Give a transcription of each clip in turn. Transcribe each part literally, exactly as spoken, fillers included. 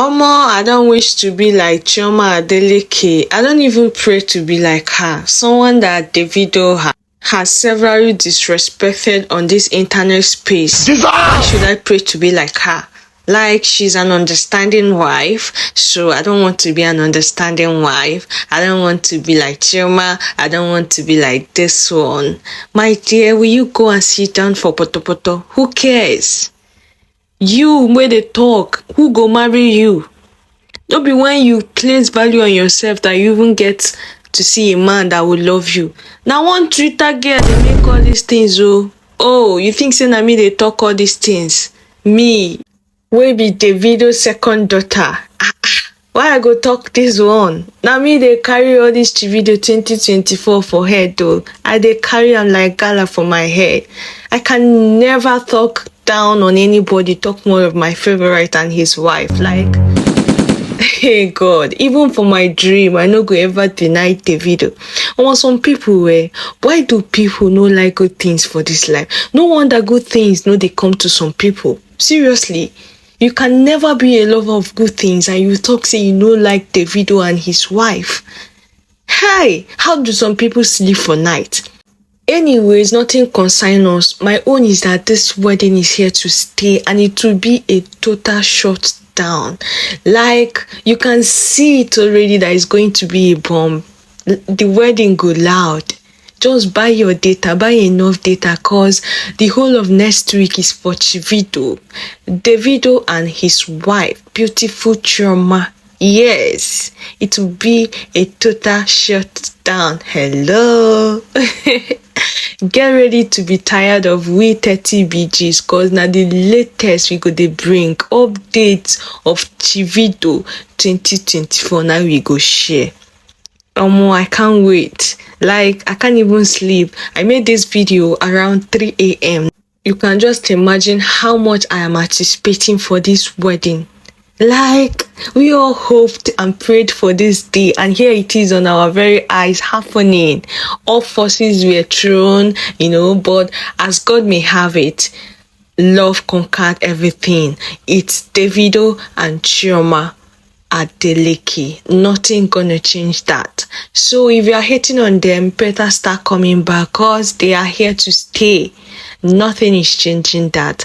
Omo, I don't wish to be like Chioma Adeleke. I don't even pray to be like her. Someone that Davido ha- has severally disrespected on this internet space. Why should I pray to be like her? Like, she's an understanding wife, so I don't want to be an understanding wife. I don't want to be like Chioma. I don't want to be like this one. My dear, will you go and sit down for poto poto? Who cares? You wey dey talk, who go marry you? No be when you place value on yourself that you even get to see a man that will love you. Na one Twitter girl dey make all these things o. Oh, you think say na me dey talk all these things? Me wey be Davido second daughter. Ah, ah. Why I go talk this one? Na me dey carry all this Chivido twenty twenty-four for head o. I dey carry am like gala for my head. I can never talk down on anybody, talk more of my favorite and his wife. Like, hey God, even for my dream, I no go ever deny Davido. Omo, some people, eh, why do people no like good things for this life? No wonder good things no dey come to some people. Seriously, you can never be a lover of good things and you talk say you no like Davido and his wife. Hey, how do some people sleep for night? Anyways, nothing concern us. My own is that this wedding is here to stay and it will be a total shutdown. Like, you can see it already that it's going to be a bomb. L- The wedding go loud. Just buy your data, buy enough data, cause the whole of next week is for Chivido, Davido and his wife, beautiful Chioma. Yes, it will be a total shutdown. Hello. Get ready to be tired of we thirty B Gs, cause na the latest we go dey bring, updates of Chivido twenty twenty-four, now we go share. Omo, I can't wait. Like, I can't even sleep. I made this video around three a.m. You can just imagine how much I am anticipating for this wedding. Like, we all hoped and prayed for this day, and here it is on our very eyes happening. All forces were thrown, you know, but as God may have it, love conquered everything. It's Davido and Chioma Adeleke. Nothing gonna change that. So if you are hating on them, better start coming back, cause they are here to stay. Nothing is changing that.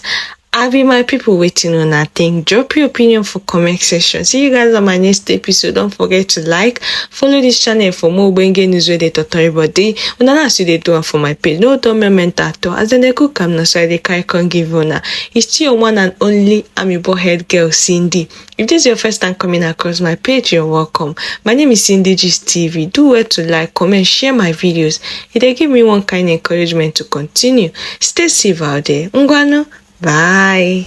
I be my people waiting on a thing. Drop your opinion for comment section. See you guys on my next episode. Don't forget to like, follow this channel for more Benge news where they totori body. When I ask you they do am for my page, no don't memento at all. As in the cook, I'm not so they carry can give una. It's still your one and only Amibo head girl Cindy. If this is your first time coming across my page, you're welcome. My name is Cindy Gist T V. Do well to like, comment, share my videos. It dey give me one kind encouragement to continue. Stay safe out there. Ngwanu, bye.